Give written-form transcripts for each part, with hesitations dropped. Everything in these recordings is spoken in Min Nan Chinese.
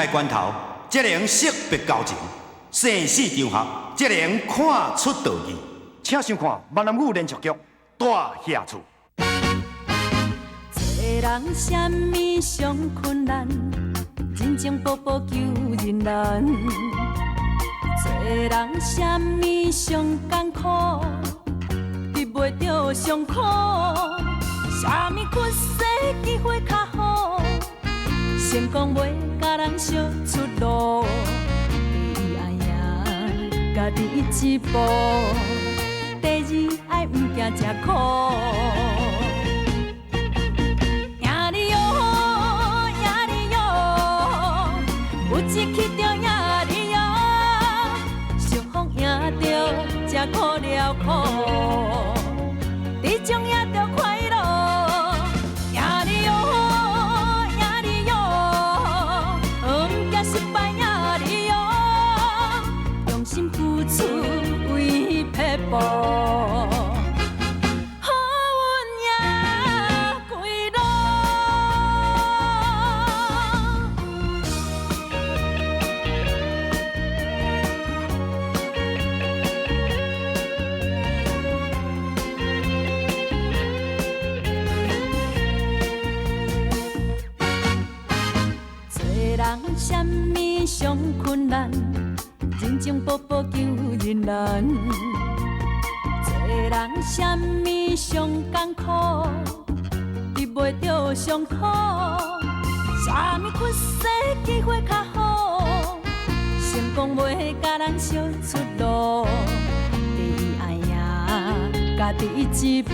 命的關頭，才能惜別交情；生死場合，才能看出道義。請收看閩南語連續劇《大俠厝》。做人啥物上困難？人情步步求人難。做人啥物上艱苦？得袂著上苦。啥物屈世機會較好？成功袂共人相出路。第一愛贏家己一步，第二愛毋驚食苦。贏你喲，贏你喲，有志氣就贏你喲，相逢贏著才苦了苦，這種贏著快樂。贏你喲，贏你喲，毋驚失敗贏你喲，用心付出為撇步。好運贏歸路。做人啥物上困難？人情步步求人難。做人啥物上艱苦？得袂著上苦。啥物屈世機會較好？成功袂共人相出路。第一愛贏家己一步，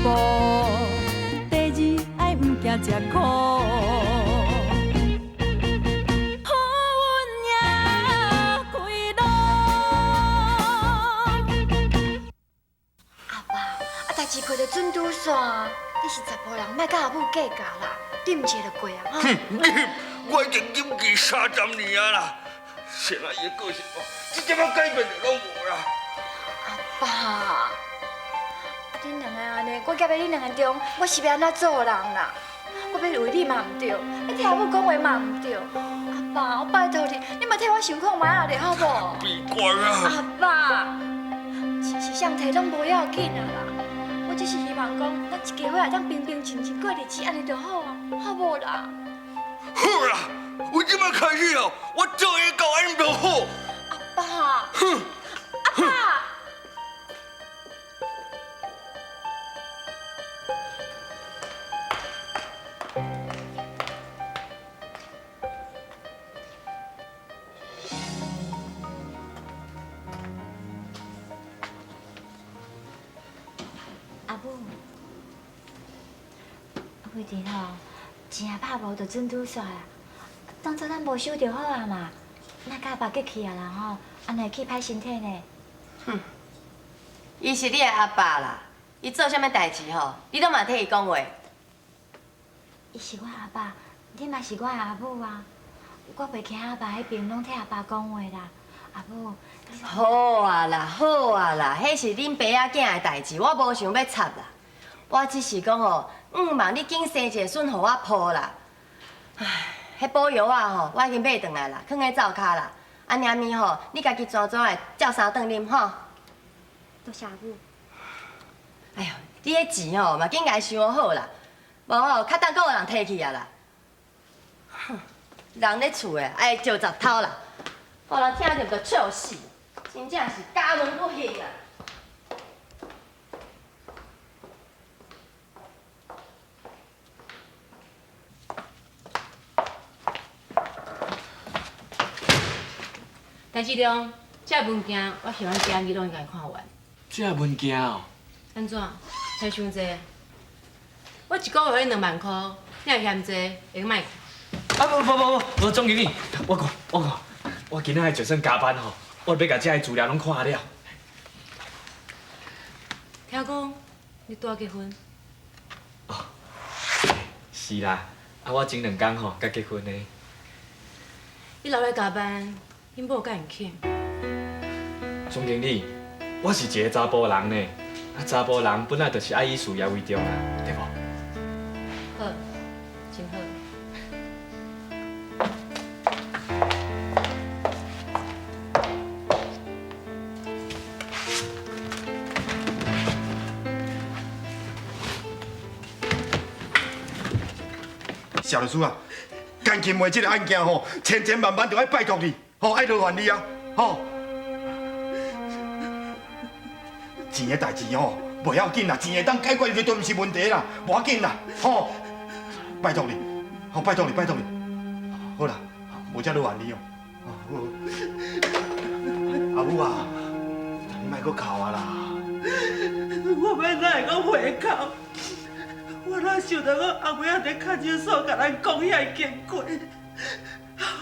第二愛毋驚食苦。好運贏歸路。阿爸，啊，代誌過著準拄煞，你是查埔人，莫佮阿母計較啦，啉一下就過啊！哼，我已經忍氣30年啊啦，現在伊的個性哦，一點仔改變就攏無啦。阿爸，啊，恁兩个按呢，我夾佇恁兩个中，我是欲按怎做人啦？我欲為你嘛毋對，欲替阿母講話嘛毋對。阿爸，我拜託你，你嘛替我想看覓仔咧，好無？別怪啊！阿爸，錢是誰提攏無要緊啊啦，我只是希望講，咱一家伙會當平平靜靜過日子，按呢就好啊，好無啦？好啦，由這擺開始哦，我做會到按呢就好。阿爸，哼，阿爸。阿母，慧珍吼，錢也拍無就準拄煞啦。當初咱無收著好啊嘛，莫佮阿爸激氣啊啦吼，按呢會氣歹身體呢。哼，伊是你的阿爸啦，伊做啥物代誌吼，你攏嘛替伊講話。伊是我阿爸，你嘛是我的阿母啊。我袂驚阿爸彼邊攏替阿爸講話啦。阿母，好啊啦，好啊啦，彼是恁爸仔囝的代誌，我無想欲插啦。我只是講吼，向望你緊生一个孫予我抱啦。唉，彼補藥仔吼，我已經買轉來啦，囥佇灶跤啦。啊，娘咪吼，你家己專專的照三頓啉吼。多謝阿母。哎喲，你彼錢吼嘛，緊共收好啦，無吼，較等閣有人提去啊啦。哼，人咧厝的愛招雜頭啦，予人聽著就笑死，真正是家門不幸啊！陳志良，這个文件我希望今日攏應該看完。這个文件哦？按怎？嫌傷濟？我一个月予你2萬箍，你若嫌濟，會用莫去。啊無無無無，總經理，我講我講，我今仔日就算加班吼，我欲共這个資料攏看了。聽講你拄仔結婚？哦，是啦，啊我前兩工吼才結婚的。你留來加班，恁某敢會肯？總經理，我是一個查埔人呢，啊查埔人本來就是愛以事業為重啊，對無？好，真好。谢律师啊，甘金梅这个案件吼，千千万万就爱拜托你，吼，爱劳烦你啊，吼。钱的代志吼，袂要紧啦，钱会当解决就都毋是问题啦，无要紧啦，吼，拜托你，吼，拜托你，拜托你，好啦，无遮劳烦你哦，好。阿母啊，你莫阁哭啊啦！我欲哪会阁袂哭？我哪想到讲阿妹仔伫看守所共咱讲遐个经过，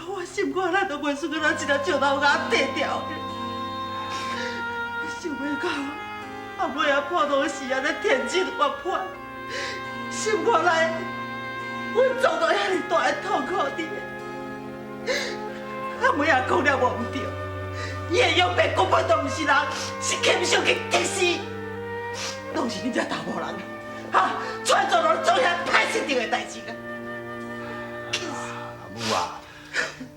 我心肝内都袂输敢若一粒石头共我綴掉的。想欲到阿妹仔普通时按呢天真活泼，心肝内阮遭到遐尔大的痛苦伫。阿妹仔讲了无毋对，伊的养爸根本就毋是人，是禽兽去激死，拢是恁这查某人，哈，出来做落做遐歹势定的代志啊！阿母啊，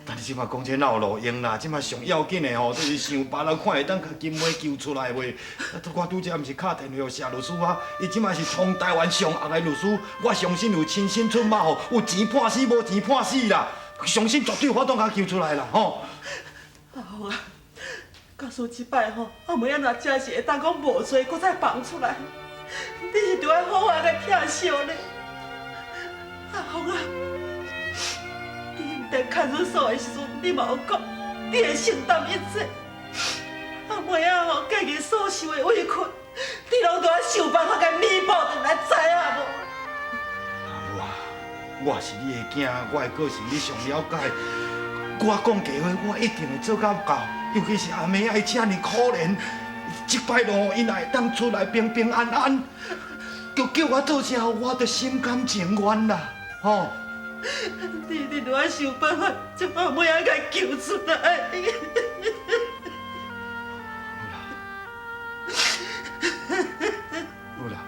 但你这马讲这哪有路用啦？这马上要紧的吼，就是想办法看会当共金妹救出来袂？啊，我拄才毋是敲电话予谢律师啊，伊这马是全台湾上红的律师，我相信有亲身出马吼，有钱判死，无钱判死啦。相信绝对有法度共救出来啦，吼！阿凤啊，假使这摆吼，阿妹仔若真是会当讲无罪，阁再放出来，你是著爱好好共疼惜呢。阿凤啊，你毋伫看守所的时阵，你嘛有讲，你会承担一切。阿妹仔吼，过去所受的委屈，你拢著爱想办法共弥补转来，知影无？我是你的囝，我的个性你上了解。我讲假话，我一定会做到到。尤其是阿妹仔，伊遮尔可怜，这摆路伊若会当出来平平安安，就叫我做啥，我就心甘情愿啦，吼。你一定爱想办法将阿妹仔共救出来。好啦。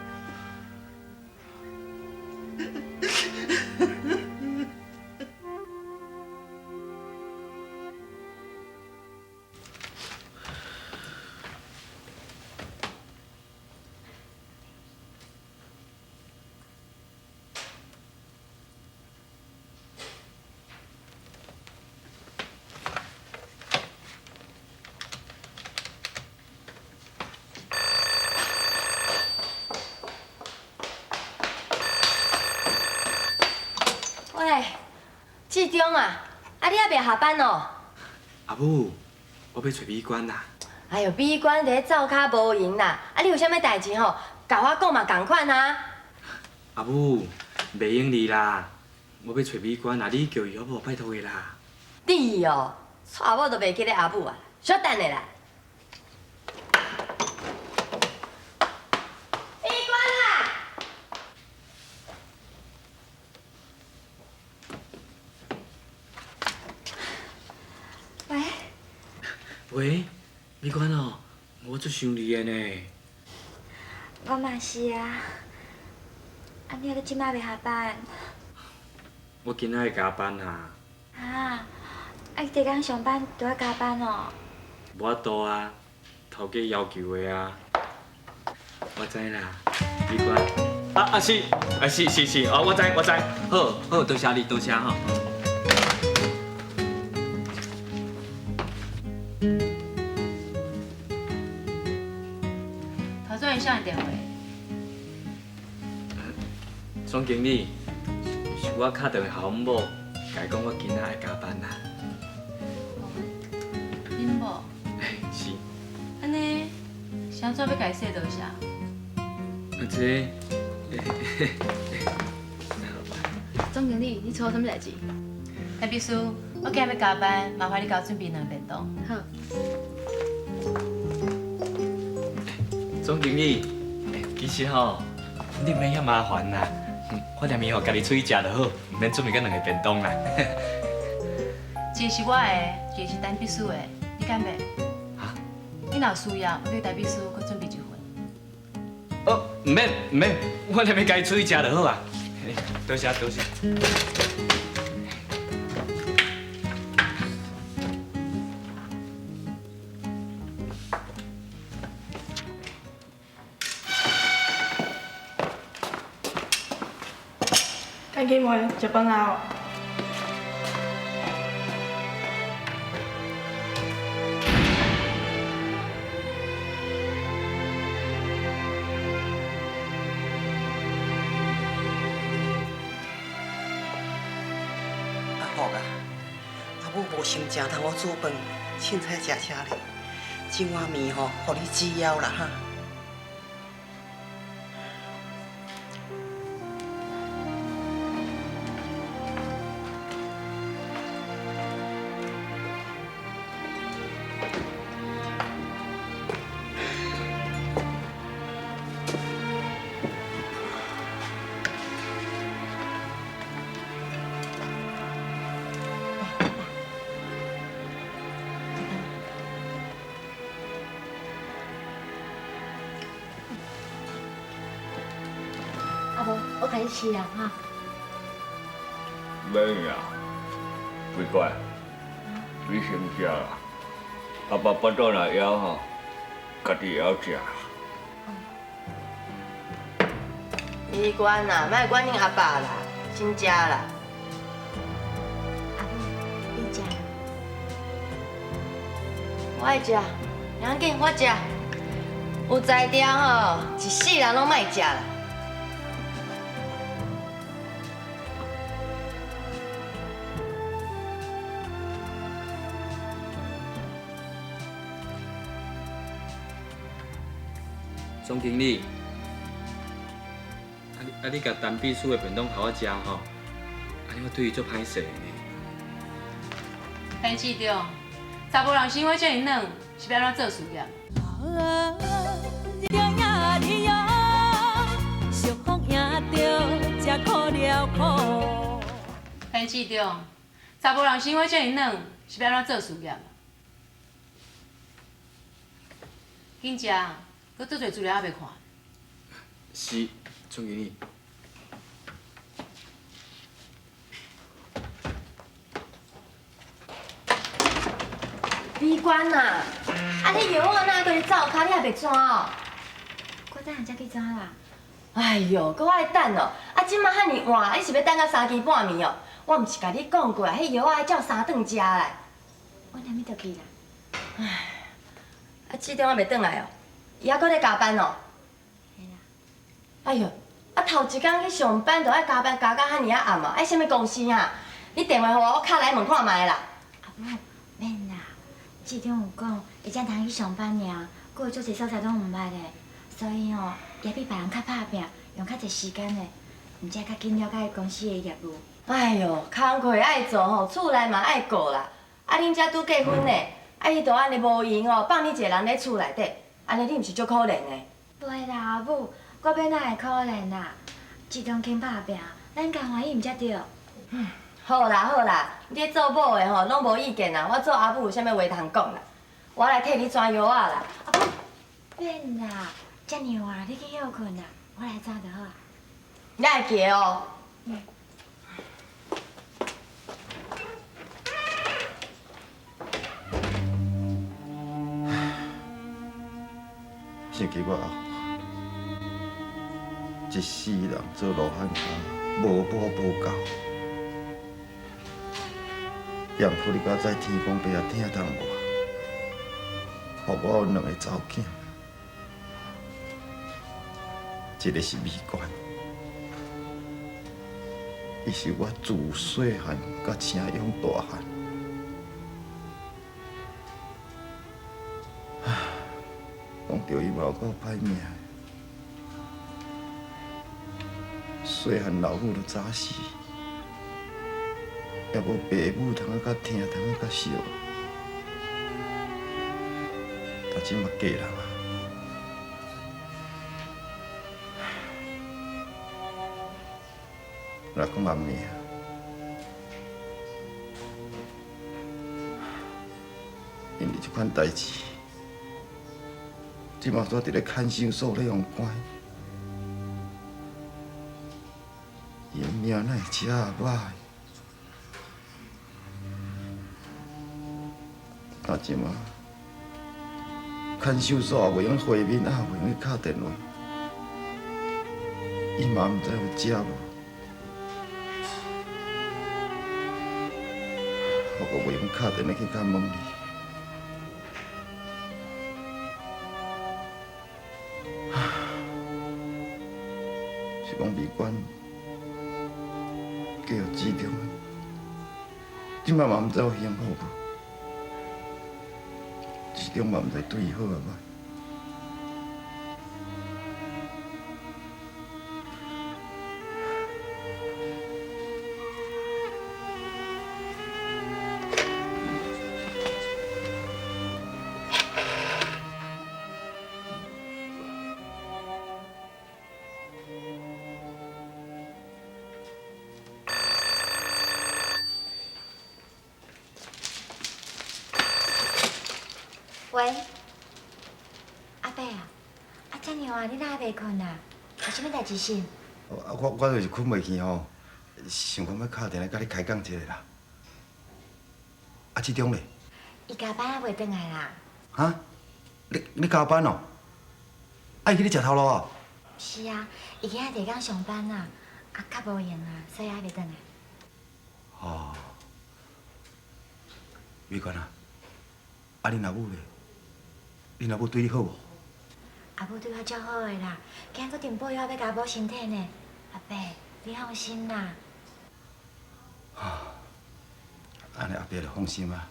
喂，志忠啊，啊你犹未下班哦？阿母，我欲揣美官啦。哎哟，美官伫咧灶跤无闲啦，啊你有啥物代志吼，共我讲嘛仝款啊。阿母，袂用理啦，我欲揣美官啦，你叫伊好无？拜托的啦。你哦，娶某都袂记得阿母啊，小等下啦。美官啊！喂。喂，美官哦，我足想你的呢。我嘛是啊。啊，你犹阁这马未下班？我今仔会加班啊。啊，啊，你逐工上班都爱加班哦？无法度啊，头家要求的啊。我知啦，美官。啊啊是，啊是是是，哦我知我知，好好多谢你多谢吼。头转伊啥的电话？总经理，是我敲电话予阮某，共伊讲我今仔爱加班啦。恁某？是。按呢，是按怎欲共伊说多谢？啊这，总经理，你找我啥物代志？赖秘书，我今日欲加班，麻烦你共我准备两个便当。好。总经理，其实吼，你毋免遐麻烦啦，我连面予家己出去食就好，毋免准备阁两个便当啦。一个是我的，一个是陈秘书的，你敢袂？哈？你若有需要，我叫陈秘书阁准备一份。哦，毋免毋免，我连面家己出去食就好啊。多谢多谢。爱金梅食饭啊！阿福啊，阿母无心情通我煮饭，凊彩食食咧，这碗面吼，予你止枵啦哈。我共你饲人哈。免啦，不怪，你先食啦。阿爸腹肚若枵吼，家己会晓食。美娟啊，莫管恁阿爸啦，先食啦。阿母，你食。我爱食，袂要紧，我食。有才调吼，一世人拢莫食啦。总经理，啊你共陈秘书的便当予我食吼，按呢我对伊足歹势呢。陈市长，查埔人生活遮尔软，是欲按怎做事业？陈市长，查埔人生活遮尔软，是欲按怎做事业？紧食。阁足济资料犹未看。是，总经理。美娟啊，啊你药仔哪阁咧灶跤，你还袂纸哦？我等下才去纸啦。哎哟，阁爱等哦！啊，这马遐尔晚，你是欲等到三更半暝哦？我毋是共你讲过啊，彼药仔爱照三顿食啦。我啥物就去啦。唉，啊，市长还袂转来哦？伊犹阁咧加班哦。哎哟，啊头一工去上班就爱加班加到遐尔仔暗哦，爱啥物公司啊？你电话予我，我敲来问看觅啦。阿母，免啦，市长有讲，伊才通去上班尔，阁有足济所在拢毋捌的，所以吼，也比别人较拍拚，用较济时间的，毋才较紧了解公司的业务。哎哟，工课爱做吼，厝内嘛爱顾啦。啊，恁才拄结婚呢，啊伊就按呢无闲哦，放你一个人咧厝内底。按呢你毋是足可怜的？袂啦，阿母，我欲哪会可怜啦？市长肯拍拚，咱加欢喜毋才对。好啦好啦，你这做某的吼，拢无意见啦。我做阿母有啥物话通讲啦？我来替你转药仔啦。阿母，免啦，遮尔晚你去歇睏啦，我来转就好啊。你会记得哦。嗯。想起我阿父，一世人做罗汉跤，无母无教，也毋过你敢知天公伯也疼痛我，予我有两个查某囝，一个是美娟，伊是我自细汉甲生养大汉。讲著伊嘛有够歹命，细汉老母就早死，也无爸母通啊较疼，通啊较惜，但这嘛嫁人啊。若讲阿命，因为这款代志。这马煞伫咧看守所咧予人关，伊的命哪会这歹？啊，这马看守所也袂用会面，也袂用敲电话，伊嘛毋知有食无。我袂用敲电话去甲问你。是讲美娟继续志中，这摆嘛毋知有幸福无？志中嘛毋知对伊好抑歹。喂，阿伯啊，啊这样啊，你哪还袂睏啊？有啥物代志是？啊，我就是睏袂去吼，想讲欲敲电话共你开讲一下啦。啊，志中咧？伊加班还袂转来啦。哈？你加班哦？啊，伊去咧食头路啊？是啊，伊今仔日工上班啊，啊较无闲啊，所以还袂转来。哦，美娟啊，啊恁阿母咧？恁阿母对你好无？阿母对我足好的啦，今日阁订补药欲共我补身体呢。阿伯，你放心啦。啊，按呢阿伯就放心啊。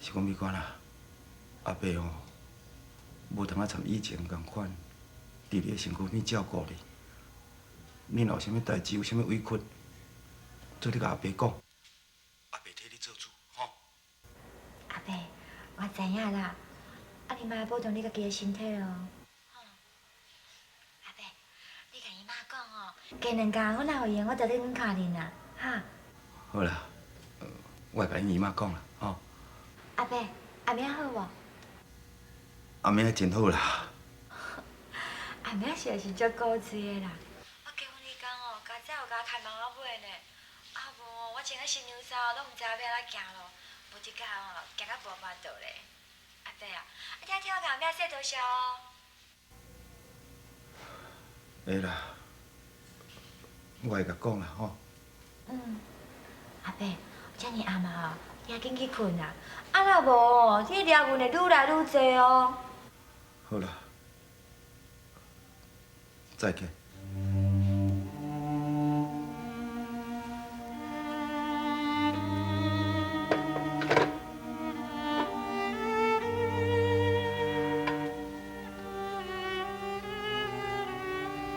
是讲美娟啊，阿伯哦，无通啊参以前仝款，伫你的身躯边照顾你。你若有啥物代志，有啥物委屈，做你共阿伯讲，阿伯替你做主，吼。阿伯，我知影啦。啊，你嘛爱保重你家己的身体哦。阿伯，你共伊妈讲哦，过两工我若有闲，我就来阮看恁啦，哈。好啦，我会共𪜶姨妈讲啦，吼。阿伯，阿明好无？阿明真好啦。阿明实在是足古锥的啦。我结婚彼工哦，家早有共我牵忙仔尾呢。啊无哦，我穿个新娘衫拢毋知影欲按怎行路，无一工哦，行到无法度咧。阿伯啊，你听听我共阿明说多谢哦。会啦，我会共讲啦，吼。嗯，阿伯，遮尔暗啊，你爱紧去睏啦。啊若无哦，你掠阮会愈来愈济哦。好啦，再见。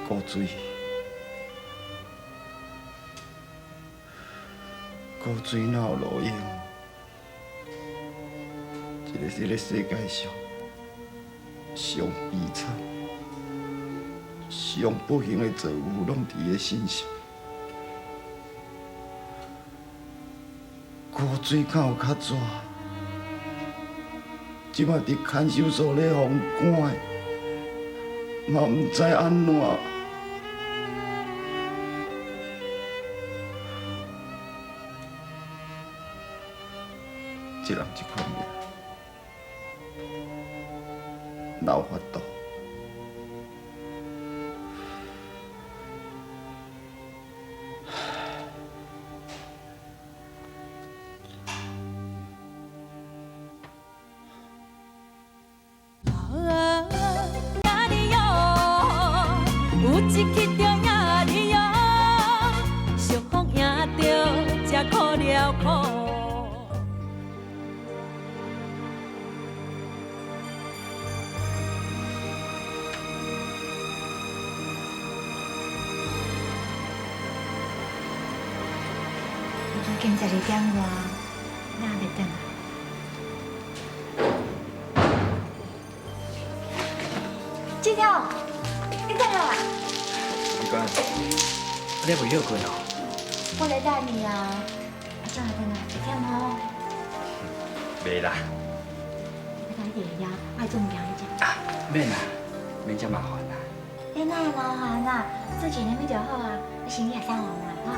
古锥，古锥哪有路用？这个世界上上悲惨、上不幸的遭遇，拢伫伊身上。古锥敢有较纸？这摆伫看守所咧予人关的，嘛毋知按怎。这人这款命，哪有法度？今12点外，哪袂转来？志中，你转来啦？美娟，你还袂歇睏哦？我来等你啊，阿怎会转来？会忝吼？袂啦。我共你递下，我爱做物件去食。啊，免啦，免遮麻烦啦。你哪会麻烦啦？做一个物就好啊，你先去下送我啦，哈。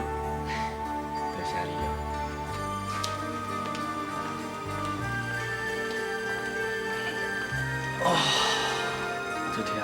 多谢你哦。哦，足忝的。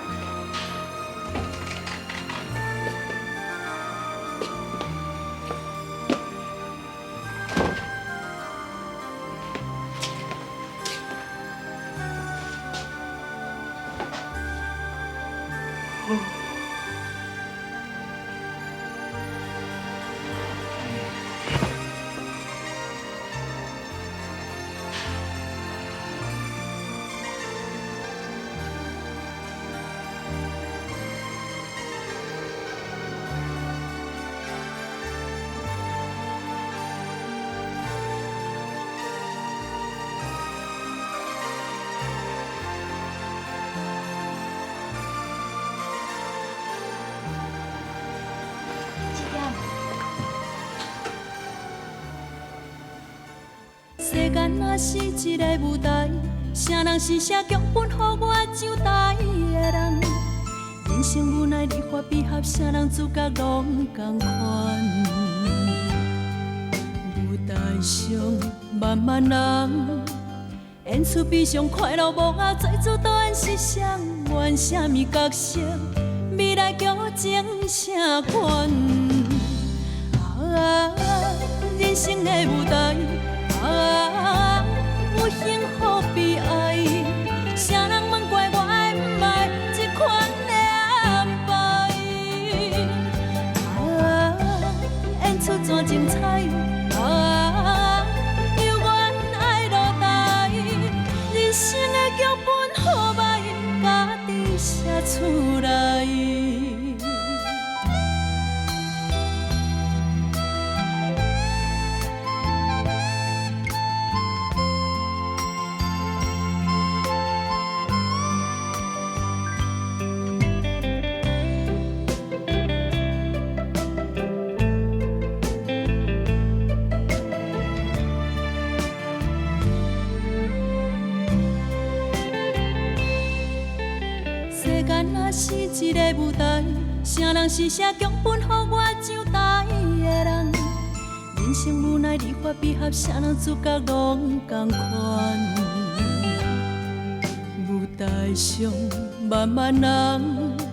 間若是一个舞台，啥人是寫劇本予我上台的人？人生無奈離合悲合，啥人主角攏仝款。舞台上漫漫人，演出悲傷快樂幕後，做主導演是誰？演啥物角色？未來劇情啥款？啊，人生的舞台，啊，有幸福悲哀，啥人問過我愛毋愛這款的安排？啊，演出怎精彩？啊，猶原愛落台，人生的劇本好歹，家己寫出來。世間若是一个舞台，啥人是寫劇本予我上台的人？人生無奈離合悲合，啥人主角攏仝款。舞台上漫漫人，